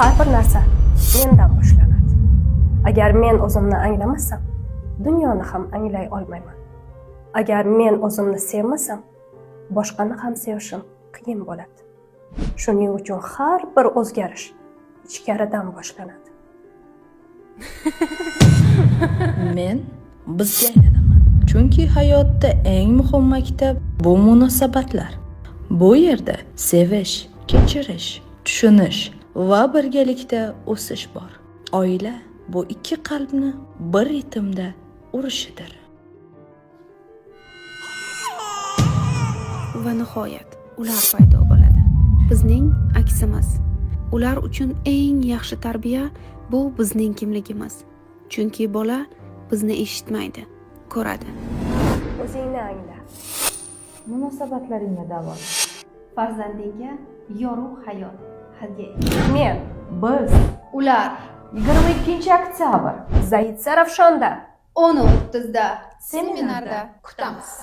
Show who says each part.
Speaker 1: Har bir narsa mendan boshlanadi. Agar men o'zimni anglamasam, dunyoni ham anglay olmayman. Agar men o'zimni sevmasam, boshqani ham sevishim qiyin bo'ladi. Shuning uchun har bir o'zgarish ichkaridan boshlanadi.
Speaker 2: Men bizga aylanaman. Chunki hayotda eng muhim maktab bu munosabatlar. Bu yerda sevish, kechirish, tushunish va birgalikda o'sish bor. Oila bu ikki qalbni bir ritmda urishidir.
Speaker 3: Va nihoyat ular paydo bo'ladi. Bizning aksimiz. Ular uchun eng yaxshi tarbiya bu bizning kimligimiz. Chunki bola bizni eshitmaydi, ko'radi.
Speaker 1: O'zingni angla.
Speaker 4: Munosabatlaringni davola.
Speaker 5: Farzandingga yorug' hayot hadya et.
Speaker 1: Men
Speaker 4: Biz
Speaker 5: Ular
Speaker 4: 22-oktyabr
Speaker 1: Zaid Zarafshonda
Speaker 5: 10:30da
Speaker 4: seminarda
Speaker 5: kutamiz.